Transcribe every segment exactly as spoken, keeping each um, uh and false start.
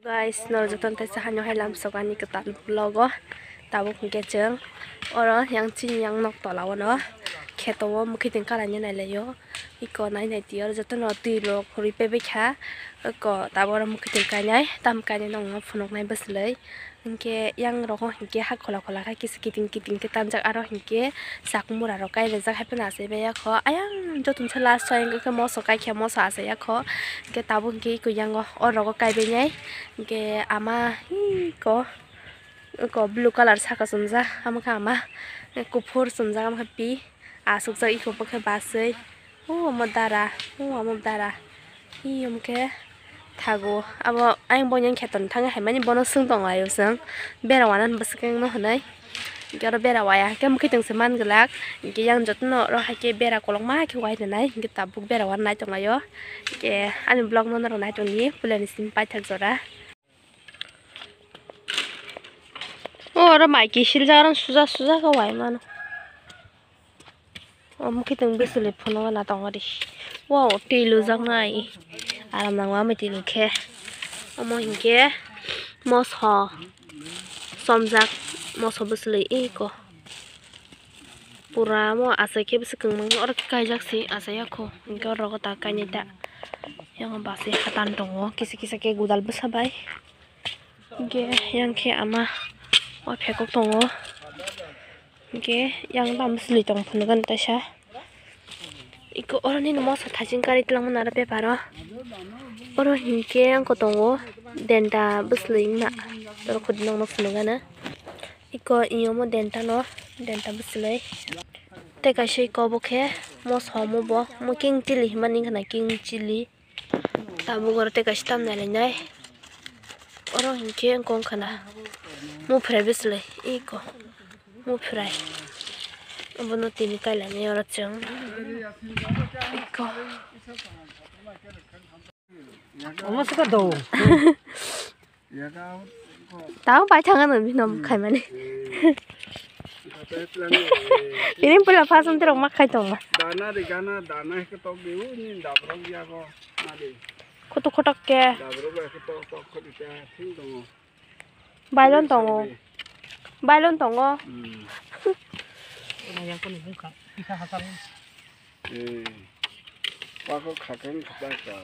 Guys, norok jotono teisa haino hai lamsok ani kwtal vlog o. Tabuk hinkhe chwng oro yang chini yang nok tola o no kheto o mwkhwtwng kalaina nailaio. Iko nai nai twi oro jotono twi rok khurui pebekha. Iko tabuk oro mwkhwtwng kainai, tam kainai nokno phunuknai bwswlwi. Hinkhe yang rogo hinkhe ha khola khola khe kisa kiting kiting khe tanjak, aro hinkhe chakmura rok kai rijak hai phano achai bai ya kho. Ayang jotono se last o yang khe moso kai khe moso achai ya kho. Hinkhe tabuk hinkhe iko yang o rogo kai bai nai. Hinkhe ama hi ko, ko blue colour saka chumjak, amo khe ama kuphur chumjak, amo khe pi asukjak, iko bo khe baswi. O omo dara, o omo dara. Hi omo khe thago. Abo ayang bo yang kheto thang hai mani bono swng tong laio chwng. Bera wana bwswk no hwnwi. Hinkhe oro bera waya hinkhe mwkhwtwng se man glak. Hinkhe yang jotono oro hai khe bera kolokma khe wai rwnai. Hinkhe tabuk bera wana nai tong laio. Hinkhe ani vlog no norok nai tong di. Puila ni simi paithak jora. O oro mai kisil jak, oro suja suja khe wai mano. O mwkhwtwng bwswlwi phunukna tongo di. Wow, twi lujaknai. Aram nango amai twi lukhe. Omo hinkhe moso somjak, moso bwswlwi iko. Pura omo achai khe bwswk kwmwng oro khe kaijak se achai ya kho. Hinkhe oro ta kainwi ta. Yang basi hatan tongo, kisa kisa khe gudal bwsa bai. Hinkhe yang khe ama o phekok tongo. Hinkhe yang bam bwswlwi tong phunukgo ani taisa. Iko oro nini moso thaching karwi twlangmani aro beparo. Oro hinkhe ang ko tongo denta bwswlwi wngna. Oro khudi nokno phunukgana. Iko iyomo denta no, denta bwswlwi. Tei kaisa iko obo khe moso omo bo, omo king chili hinmani wngkha na, king chili. Tabuk oro tei kaisa tamni lainai. Oro hinkhe wngkha na muphrai bwswlwi iko muphrai. Obono tini kailainai oro chwng iko. Omo se do. Tamo pai thang ano bini no khaimani. Ini pura fashion terok mak khai tong ma. Dana de gana dana ke tok de u ni dabrok ya ko. Koto kotok ke. Dabrok ya ke tok tok ko de ta thing tongo. Bailon tongo. Bailon tongo. Hmm. Yang ko ni bungka. Isa hasar. Eh. Pako khakeng khata ka.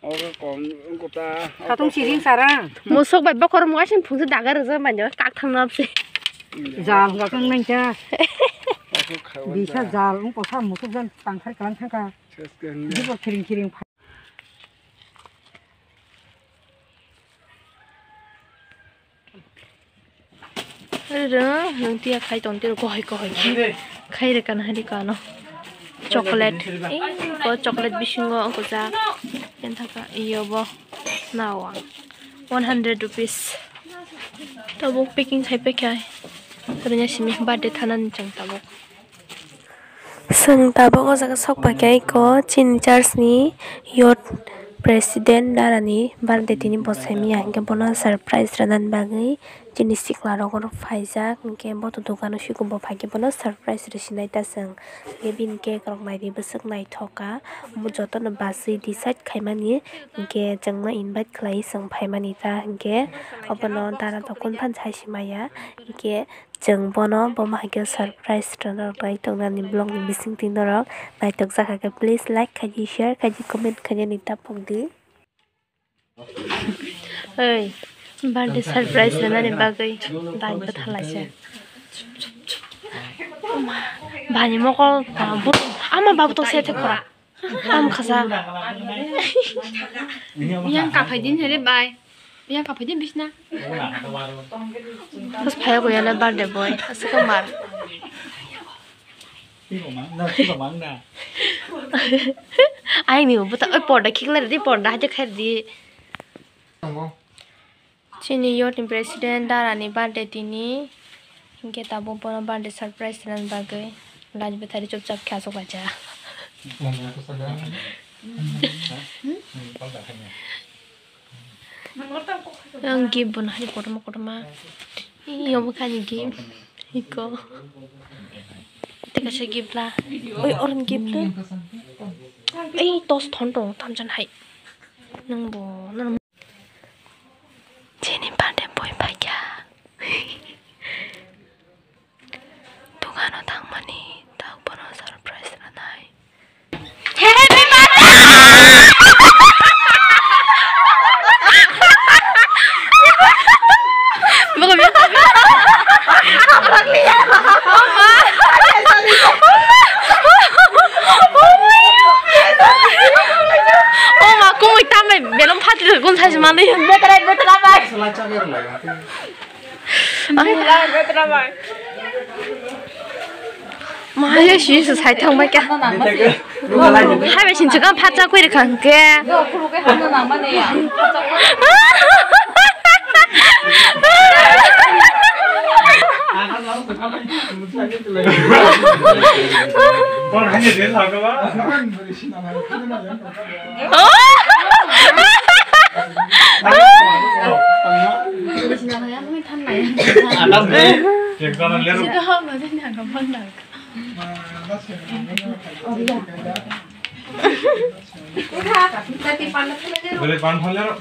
Ogo kom, ogo ta, khatung siring sarang. Musuk bai bokhorok muisin phungsi daga rwjak manya kak thang nabse. Jal hwnkha kang nangkha. Bisa jal wng kosa musuk jan tangkhar kalang thangkha. Jibo khiring khiring. Rwrwng nwng tiya khai tong tiro kohoi kohoi khe khai rwkha na hari kano chocolate. Ei ko chocolate bisingo wngkha jak. Kentha ka iyo bo nawa one hundred rupees. Tabuk packing khai paikha. Rwnya simi birthday thanani chwng tabuk. Chwng tabuk o jaga sok paikha iko chini church ni youth president dara ni birthday tini bo saimanya hinkhe bono surprise rwnani bagwi chini sikla rok oro phaijak hinkhe bo to dukano siko bo phaikhe bono surprise rwsinai ta chwng hinkhe bini cake rok naidi bwswk naithok kha jotono bachwi decide khaimani hinkhe chwngno invite khlaiwi chwng phaimani ta hinkhe obono dara tongkhorphano sai se maya hinkhe. Chwng bono bomo hai khe surprise rwna bai tongnani vlog ni bisingtwi norok naithok jak kha khe please like khaidi share khaidi comment khaidi ani ta pokdi. Oi birthday surprise rwnani bagwi dai bwtha laisa. Bani mokol ama babu to se thek khora. Tam khasa. Yang kaphai din hele bai. Yang kaphai din bisna. Bas phai ko yale birthday boy. Asuk mar. Ai ni buta oi porda khikna di porda haje khair di. Chini youth ni president dara ni birthday tini. Hinkhe tabuk bono birthday surprise rwna bagwi lunch bwthari chupchap khe aswk laijak. Ang gift bono hai kotorma kotorma. Ih, omo khe ani gift. Iko. Tei kaisa gift la. Oi, orom gift. Ei, tos thon tong tamjan hai. Nang bo, nang Kun sai mani. Betra, betra bai. Betra, betra bai. Maya si si sai thang bai kha. Hai bai sin chikang phatsa koi rikha hwnkhe.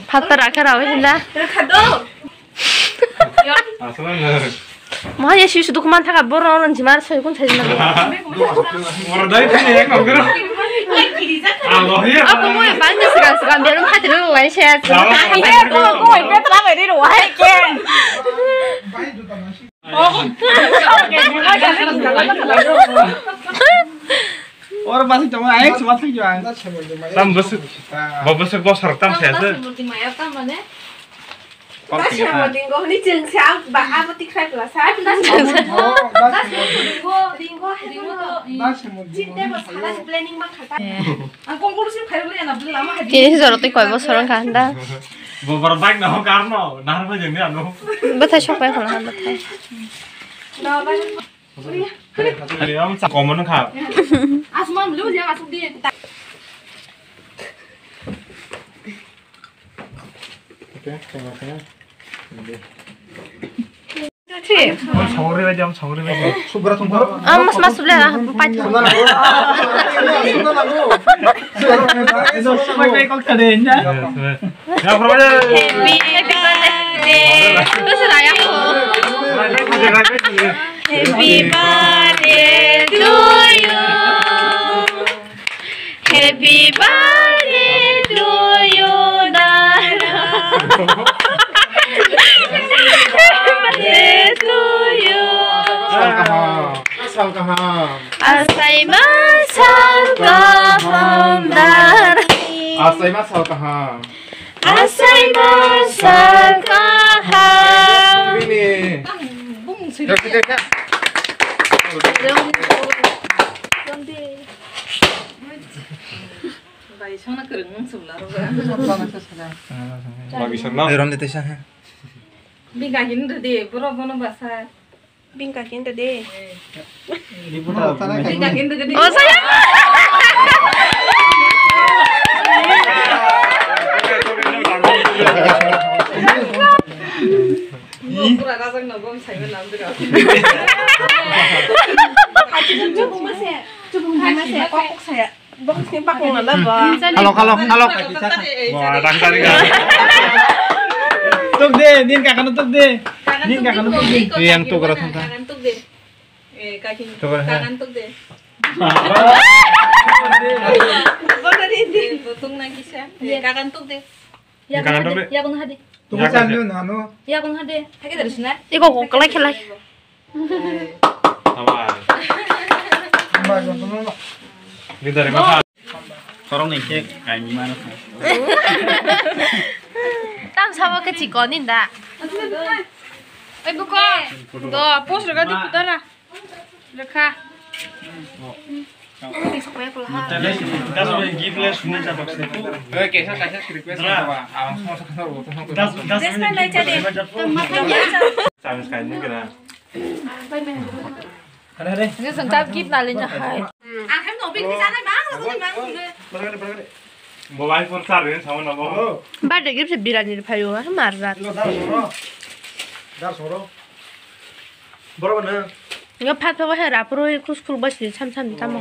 Phatsa rakhe rawi hinda. Mohai ya susu dukman thaka boro oro jimar soi kun sai jimar. Boro dai thani ek nang gero. Alo ya. Aku mau yang banyak sekarang sekarang biar rumah tidak lain saya. Iya, aku mau yang betul apa ini rumah ken. Oro basi tong ai suma thang juang. Tam bosok, bo bosok bosor tam saya se. Tam tinggal. Tasi amo tinggo hwnwi chwng se ang ba abo tikrai pla sa. Tasi amo tinggo, tinggo, tinggo, tinggo. Chinte bo sana planning ma khata. Ang kong kulu sim khairok le na bla ma hadi. Tini se joro tei koi bosor wngkha hwnda. Bo bor bike na ho car no, nahar ma jeng ni ano. Bwthai sok pai khona hwnda thai. Ani ang sa common kha. Asma blu je asuk di. Songri bai jam songri bai. Subra songri. Ah, mas mas sudah lah, empat. Subra songri. Subra songri. Subra songri. Happy birthday. Terus raya ko. Happy birthday to you. Happy birthday to you, Dara. Happy birthday to you. Sal kaham. Sal kaham. Asaima sal kaham, Dara. Asaima sal kaham. Asaima sal kaham. Bini. Bung sini. Yak, yak, yak. Bai songna kwrwng wng sumla rw. Bagi songna. Rom de tesa. Bini gahin rw de, boro bono basa. Bini kaki ente de. Bini kaki ente de. Oh, saya. Pura rajak no gom saiman nam dira. Chubung mase, chubung mase, kok kok saya. Box ni pakung na ba. Halo, halo, halo. Wah, dang tadi kan. Tuk de, nin kakak tuk de. Nin kakak tuk de. Yang tuk rasa. Kakan tuk de. Eh, kaki. Tuk rasa. Kakan tuk de. Bono de. Botung na kisa. Eh, kakan tuk de. Ya kakan tuk de. Ya kono hadi. Tuk ya sandi na no. Ya kono hadi. Hake dari sini. Iko kok kelai kelai. Amai. Amai, amai, amai. Leader, ma. Korong ni khe kaini mano. Tam sabo khe chikon ni da. Ai buko. Do, post rega di putara. Rekha. Kaisa kaisa request ba, ang sama sama. Chance kaini kena. Hare, hare. Ini sengkap git nalin ya, hai. Mobile phone charge ni sama nabo. Birthday gift se birani phayo, ha, marjat. Dar soro. Dar soro. Borok na. Nga phat phat he rapro kus khul bas ni sam sam tamo.